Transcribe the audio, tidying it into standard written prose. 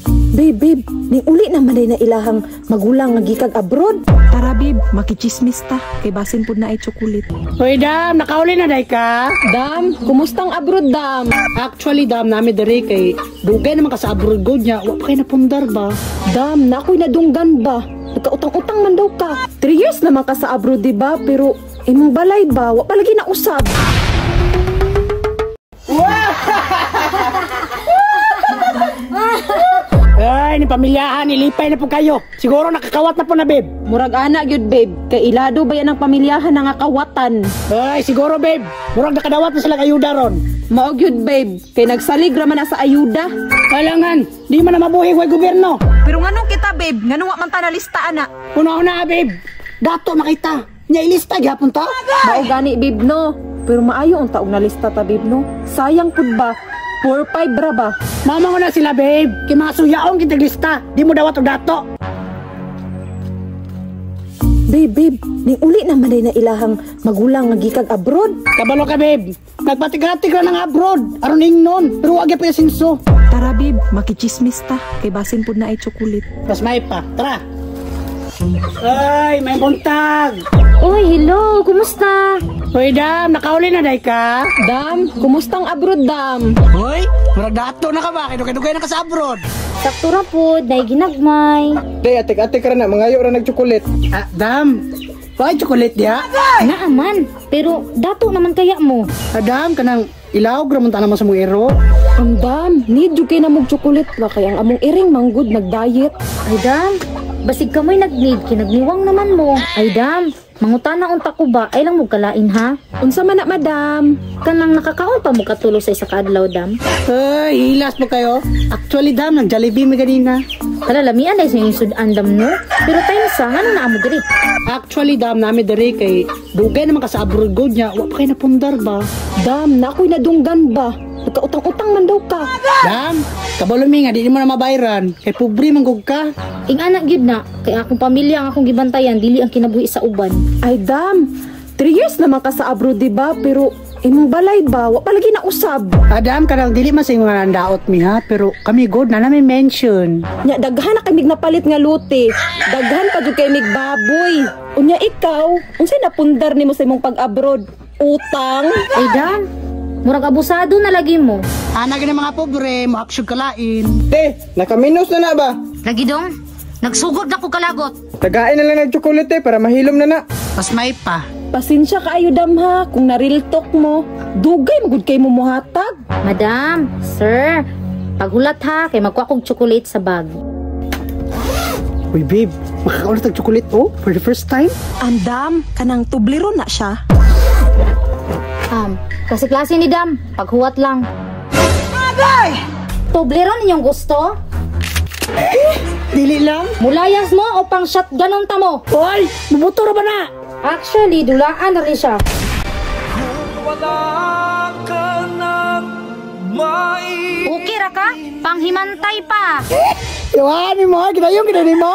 Babe, babe, ning uli naman day na ilahang magulang nga gikag abroad. Tara, babe, makichismis ta. Kay basin pud na ay chocolate. Hoy, Dam, nakauli na day ka? Dam, kumustang abroad, Dam? Actually, Dam, nami diri kay dugay naman ka sa abroad god niya. Wa pa kay napundar ba? Dam, na ako'y nadunggan ba? Nagkautang-utang man daw ka. 3 years naman ka sa abroad, di ba? Pero imong balay ba? Wa pa lagi na usab. Ay, ni pamilyahan, ilipay na po kayo. Siguro nakakawat na po na, babe. Murag ana gyud, babe. Kay ilado ba yan ang pamilyahan nga kawatan? Ay, siguro, babe. Murag nakadawat na sila ayuda ron. Mao gyud, babe. Kay nagsalig ra man na sa ayuda. Kailangan, di man na mabuhi way gobyerno. Pero nganong kita, babe? Nganong wa man ta nalista ana? Una-una, babe. Dato makita. Nya ilista gyapon ta. Mao gani, babe, no. Pero maayo ang taong nalista ta, babe, no. Sayang pud ba? 4-5 ra ba? Mama ko na sila, babe. Kay mga suyaong kitag lista. Di mo dawat og dato. Babe, babe, ning uli naman day na ilahang magulang nga gikag abroad. Kabalo ka, babe. Nagpatig-atig ra ng abroad. Aron ingnon. Pero wa gyud asinso. Tara, babe, makichismis ta. Kay basin pud na ay chocolate. Mas may pa. Tara. Ay, may buntag. Uy, hello! Kumusta? Hoy, Dam, nakauli na day ka? Dam, kumustang abroad, Dam? Hoy, murag dato na ka ba? Kay dugay na ka sa abroad. Sakto ra pod, nay ginagmay. Day, atik-atik ra na, mangayo ra nag-chocolate. Ah, Dam, why chocolate diha? Naaman, pero dato naman kaya mo. Ah, Dam, kanang ilawog ra man ta naman sa mong ero. Ang Dam, need jud kay na mong chocolate ba kay ang among iring manggod nag-diet. Ay Dam, basig kamoy nag-need, kinagniwang naman mo. Ay Dam, mangutana unta ko ba, ay lang mo kalain ha? Unsa man na, madam? Kanang nakakaon pa mo katulo sa isa ka adlaw, Dam. Ay, hilas mo kayo. Actually, Dam, nag Jollibee mi ganina. Hala, lamian dahil sa inyong sudan, Dam, no? Pero time sa, nga naa mo diri? Actually, Dam, nami diri kay dugay naman ka sa abroad god niya. Wa pa kay napundar ba? Dam, na ako'y nadunggan ba? Nagkautang-utang man daw ka. Dam, kabalo mi nga di mo na mabayran. Kay pobre man gud ka. Ing anak gyud na, kay akong pamilya ang akong gibantayan, dili ang kinabuhi sa uban. Ay Dam, 3 years naman ka sa abroad, di ba? Pero imong balay ba? Wa pa lagi na usab. Adam, kanang dili man sa imong nga nandaot mi ha, pero kami god na namin mention. Nya daghan na kay mig napalit nga luti. Daghan pa jud kay mig baboy. Unya ikaw, unsay napundar nimo sa imong pag-abroad? Utang? Ay Dam, murag abusado na lagi mo. Ana gani mga pobre, moaksyon kalain. Te, nakaminos na na ba? Lagi dong, nagsugod na ko kalagot. Tagain na lang nag-chocolate eh, para mahilom na na. Mas may pa. Pasensya kaayo, Dam, ha, kung nariltok mo. Dugay magud kay mo muhatag. Madam, sir, paghulat ha, kay magkuha kog chocolate sa bag. Uy, babe, makakaulit og chocolate oh, for the first time. Andam, kanang tublero na siya. Kasi klase ni Dam, paghuwat lang. Agay! Toblerone ninyong gusto? Dili lang. Mulayas mo o pang shotgunon ta mo? Hoy, mubuto ra ba na? Actually, dulaan na rin siya. Okay ra ka? Panghimantay pa! Iwanin mo, ginayong ginani mo.